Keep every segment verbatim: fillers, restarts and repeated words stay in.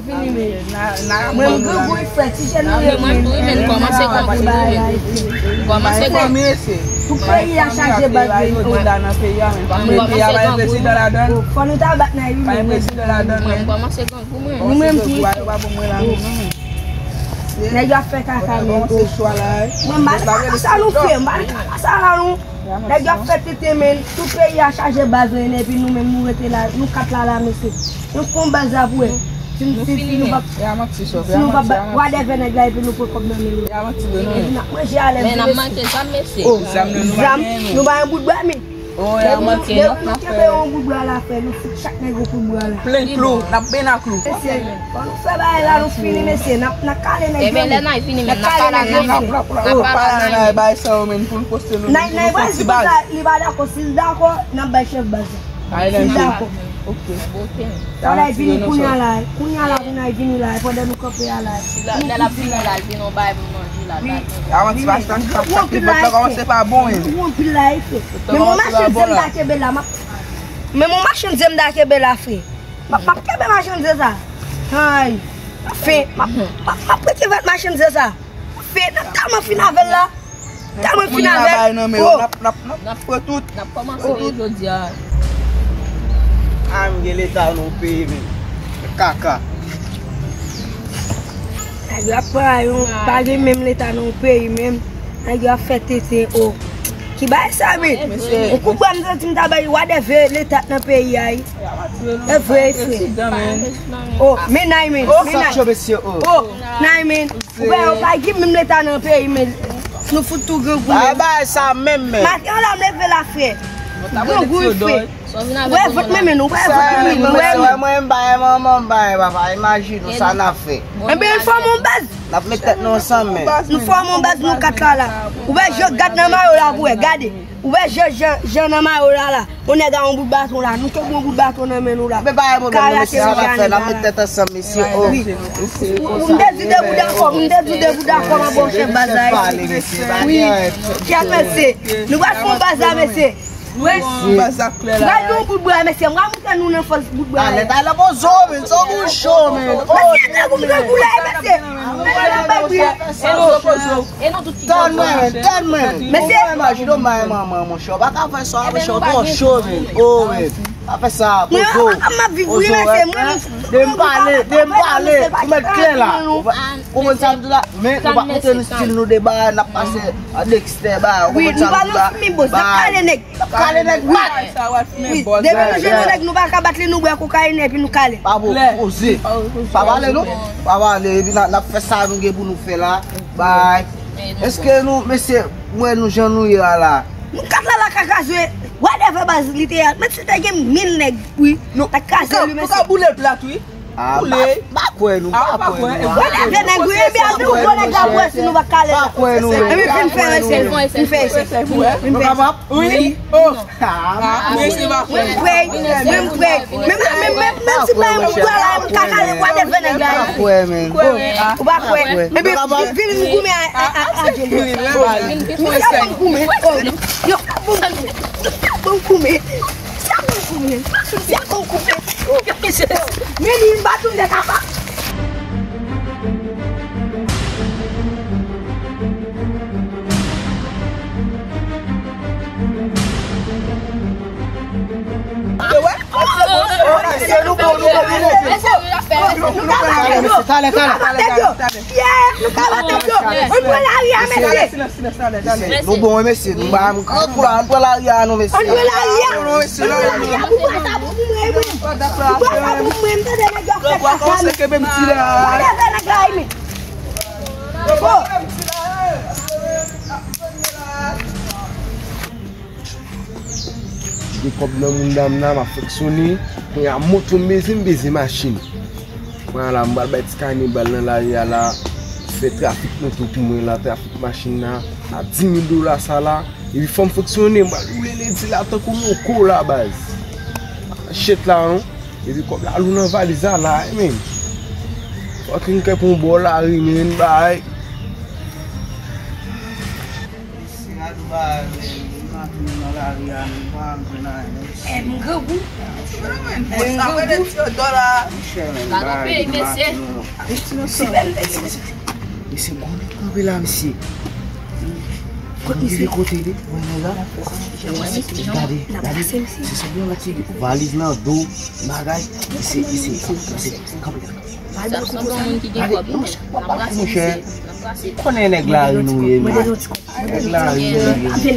Vini, men. Mwen, m grangou, frè, ti jèn nou ye, men. Mwen tou, men, m kòmanse grangou tou, men. M kòmanse grangou. Tout peyi a chaje baz, men. Mwen kòmanse grangou, men. Fò nou ta bat nan wi, men. Mwen, m kòmanse grangou, men. Nou menm tou. Nèg yo ap fè kaka, men. Mwen, m pa nan kaka sa nou fè, m pa nan kaka sa la, non. Nèg yo ap fè tenten, men. Tout peyi a chaje baz, men, epi nou menm, nou rete la, nou kat la, la, mesye. Nou fè yon baz la pou wè. Si nou, si, si nou p ap, si nou p ap whatever nèg la, epi nou pran kòb nan men nou. Epi n ap manje alèz, men, mesye. Zam, nou pa gen bout bwa, men. Depi nou kenbe yon bout bwa la, frè, nou fout chak nèg yon kout bwa la. Plen klou, n ap ben nan klou. Mesye, fò nou fè bagay la, nou fini, mesye. N ap, n ap kale nèg yo. Ebyen, lè n a fini, men, n ap kale nèg yo. N ap pale nan bagay sa yo, men, pou n poste nou. Nan, nan, li pa dakò, si l dakò, n ap bay chèf baz la. Si l dakò. Sa la vini kounye a la, kounye a la, kounye a vini la, pandan nou kanpe a la. Lè l ap vini la, l vin yon bagay pou manje la. Avan ti machin nan kòmanse pa bon, wi. Ou anpil la, efe. Men mwen machin zam ta kenbe la, m ap, men mwen machin zam ta kenbe la, frè. M ap, m ap kenbe machin zam sa. Ay. Anfen, m ap, m ap, m ap rete vèt machin zam sa. Anfen, n ap tèlman fin avè l la. Tèlman fin avè l. N ap, n ap, n ap, n ap fè tout. N ap kòmanse jodi a. A, m gen leta nan peyi, men. Kaka. Nèg yo ap pran yon, pa gen menm leta nan yon peyi menm. Nèg yo ap fè tenten, o. Ki bagay sa, men? Yon kout bwa m santi m ta bay whatever leta nan peyi a, wi. E vre, e vre. O, men nay, men. O, men nay. O, nay, men. Ou wè, ou pa gen menm leta nan peyi, men. Nou fout tou grangou, men. Bay sa menm, men. Maten an la, m leve la, frè. Grangou, frè. Ou wè vant mwen, men, ou wè vant mwen, men, ou wè, men. Mwen, m bay manman, m bay papa, imajine w sa n ap fè. Enben, nou fòme yon baz. N ap met tèt nou ansanm, men. Nou fòme yon baz, nou kat la, la. Ou wè, je gad nan mayo la, pou wè, gade. Ou wè, je, je, je nan mayo la, la. Yon nèg a yon bout baton la. Nou te gen yon bout baton nan men nou la. Men pa yon pwoblèm, non, mesye, sa n ap fè, n ap met tèt ansanm, mesye. O. Wi. Ou, ou, m te di depi w dakò, m te di depi w dakò, m ap ba w chèf baz la, wi. Chèf, mesye. Nou pral fè yon baz la, mesye. Wi. Baz la klè la. Pral gen yon bout bwa, mesye. M pral montre nou nan fòs bout bwa. Talè, talè, poze w, men. Se yon bout cho, men. Mesye, tankou m grangou la, mesye. Mesye, m ap bay bri. Tann mwen, tann mwen. Mesye. Ou pa imajine w, m bay manman, monchè. Ou pa ka fè sa, monchè, ou twò cho, men. O, men. Pa fè sa, poze w. Mwen, m ap viv, wi, mesye, mwen. De m pale, de m pale, ou mèt klè la. Ou konprann sa m di la? Men nou pa montre nou stil nou de bagay, n ap pase an dekstè bagay, ou konprann sa m di la? Wi, nou pa nan fimi, bòs, n ap kale nèg. N ap kale nèg, bat. Wi, depi nou jwenn yon nèg, nou pa ka bat li, nou bwè kokayin epi nou kale. Pa poze. Pa pale, non. Pa pale, epi n ap, n ap fè sa nou gen pou nou fè la. Bay. Èske nou, mesye, m wè nou jan nou ye a la? Nou kat la, la ka kraze. Whatever baz li te ye a. Menm si te gen mil nèg, wi. Nou ta kraze li, mesye. Nou ka boule l plat, wi. A, boule. Pa, pa kwè nou, pa kwè nou. Whatever nèg, wi, ebyen, anpi yon gwo nèg la, pou wè si nou pa kale. Pa kwè nou, men. Epi vin fè esèy, vin fè esèy. Vin fè esèy. Wi. Wi. O. Mwen prè, mwen prè. Menm, menm, menm, menm si pa yon bwa la, m ka kale whatever nèg la. Pa kwè, men. Ou pa kwè? Ebyen, vin, vin goumen a, a, a, a Djeni. Misye ap ban m goumen. Yo, ap ban m goumen. Ap ban m goumen. Misye ap ban m goumen. Misye ap ban m goumen. Men li, m pa tou m te kapab. Talè, talè. Nou pran lari a, mesye. Nou bon, wi, mesye. Nou ba m gran kou la, nou pran lari a, nou, mesye. Nou pran lari a. Nou pran sa pou mwen, wi. Nou pran sa pou mwen, m tande nèg yo ap fè kaka, men. Whatever nèg la, men. Gen kòb nan moun dam nan, m ap foksyone. Kounye a, moto m beze, m beze machin. Kounye a la, m pral bay ti kanibal nan lari a la, fè trafik moto pou mwen la, trafik machin nan, a di mil dola sa la. Epi fò m foksyone, m pral woule ledi la tankou loko la, baz. Shit la, non. Epi kòb la lou nan valiz la, la, wi, men. Fucking kè pou yon bò lari, men, bay. Nan lari a, nou pa al jwenn anyen, non. Eh, m grangou. Eh, m grangou. Michel, men, bagay di maten, non. Mesye, mesye, mesye, mesye, gwo nèg kanpe la, mesye. Kot misye? Kote li? Wè nèg la. Gade, gade. Se sou yon nèg ki valiz nan do, bagay. Mesye, mesye, mesye, kanpe la. Sa sanble yon moun ki gen kòb, wi. Monchè, konnen nèg lari nou ye, men. Nèg lari nou ye, monchè.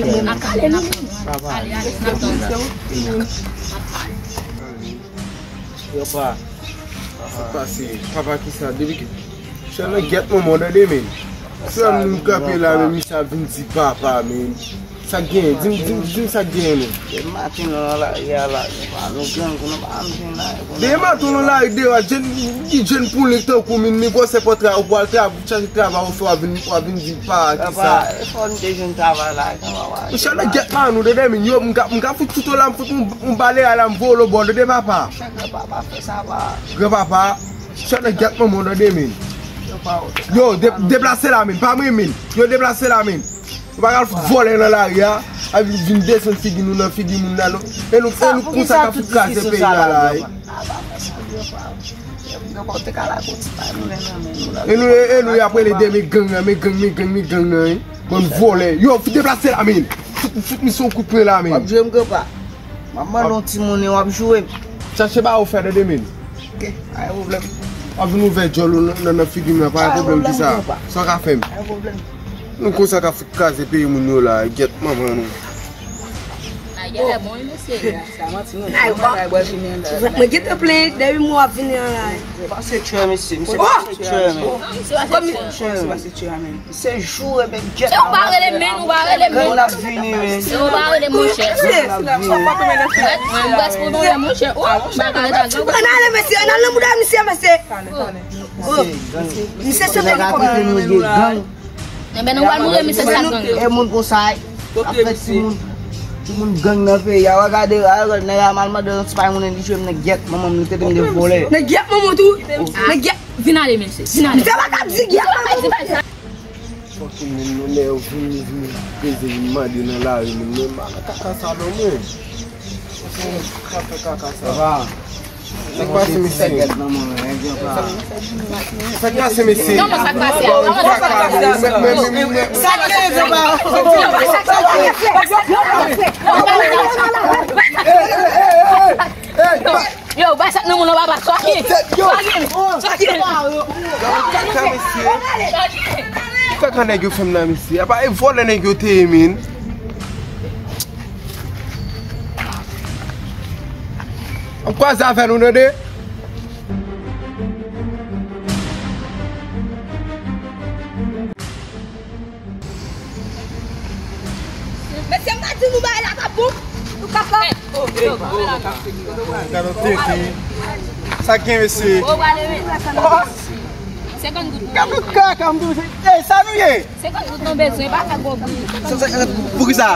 Papa. Papa, papa, kisa? Depi ki, chè nan gyèt manman w tande, men. Frè m, nou kanpe la, men misye ap vin di papa, men. Sa k genyen? Di m, di m, di m sa k genyen, non. Depi maten nou nan lari a la, nou pa, nou grangou, nou pa janm jwenn anyen pou nou manje. Depi maten nou nan lari deyò a, jèn, jèn poulen tankou m, men gwosè pòtre a, ou pral travay, ou chache travay, ou fè, w ap vin, w ap vin di pa, kisa. Papa, e fò nou te jwenn travay la, kòman w a. Monchè, nan gyèt manman nou, tande, men, yo, m ka, m ka fout tout la, m fout yon, yon bale a la, m voye w bò, tande, papa. Monchè, granpapa, fè sa, pa. Granpapa, chè nan gyèt manman w, tande, men. Yo, de-, deplase la, men, pa mwen, men. Yo, deplase la, men. Nou pa ka al fout vòlè nan lari a, al vin desann figi nou nan figi moun nan, non. E nou, e nou konsa k ap fout kraze peyi a la, wi. E nou, e, e nou, y ap rele de men gang nan, men gang, men gang, men gang nan, wi. Bann vòlè. Yo, fout deplase la, men. Fout, fout misye yon kout pwen la, men. W ap jwe m, granpa. M ap mande yon timoun e w ap joure m. Chache ba ou fè, tande, men. Ok, pa gen pwoblèm. W ap vin ouvè djòl ou nan, nan, nan figi m nan, pa gen pwoblèm, kisa? Sa w ka fè m? Pa gen pwoblèm. Nou konsa k ap fout kraze peyi moun yo la, gyèt manman nou. Ay, ay, bon, mesye. Sa manti, non. Ay, bon. Mwen gentan plenyen depi mwen ap vini an la. Se pa se tchè, mesye. Misye pa se tchè, men. Non, misye pa se tchè. Misye pa se tchè, men. Se joure, men, gyèt. Se ou pa rele men, ou pa rele men. Gang ap vini, men. Se ou pa rele, monchè. Gang ap vini. Mwen, mwen, mwen, monchè. Oh, bagay la, gang. Ann ale, mesye, ann ale nan mouda misye, mesye. Misye se nèg a kote nou ye gang. Enben, nou pral mouri, misye, sa gang. E moun konsa, ap fè timoun, timoun gang nan peyi a. Wè gade, a, nèg a mal mande yon ti pay moun, li jwe m nan gyèt manman m, li te vin de vòlè. Nan gyèt manman tou. Nan gyèt. Vin ale, mesye. Vin ale. Misye pa ka di gyèt manman m. Fòk moun nou lè yo vin, vin peze, vin mande nan lari moun, men m pa nan kaka sa non, mwen. Kaka, kaka sa. Sa k pase, mesye? Sa k pase, mesye? Kòman sa k pase a? Kòman sa k pase a? Sa k pase a? Hey, hey, hey, hey, hey. Yo, bay sak nan moun nan, papa. Sòti. Sòti. Sòti. Kaka, mesye. Kaka nèg yo fè m nan, mesye. Apa e vòlè nèg yo te ye, men. Ap kwaze avè nou, tande. Mesye, m pa di nou bagay la pa bon. Nou kapab. Gade yon teke. Sa gen, mesye. Senkant goud. Gade yon kaka, m di, mesye. Ey, sa nou ye? Senkant goud nou bezwen, pa fè gwo bri. Poukisa?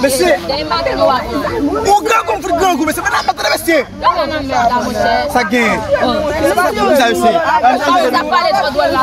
Mesye. Demen maten nou ap pran. Ou grangou, m fout grangou, mesye. Mwen ap mete mesye. Sa gen. Sa gen, mesye. Sa pale twò dwòl la.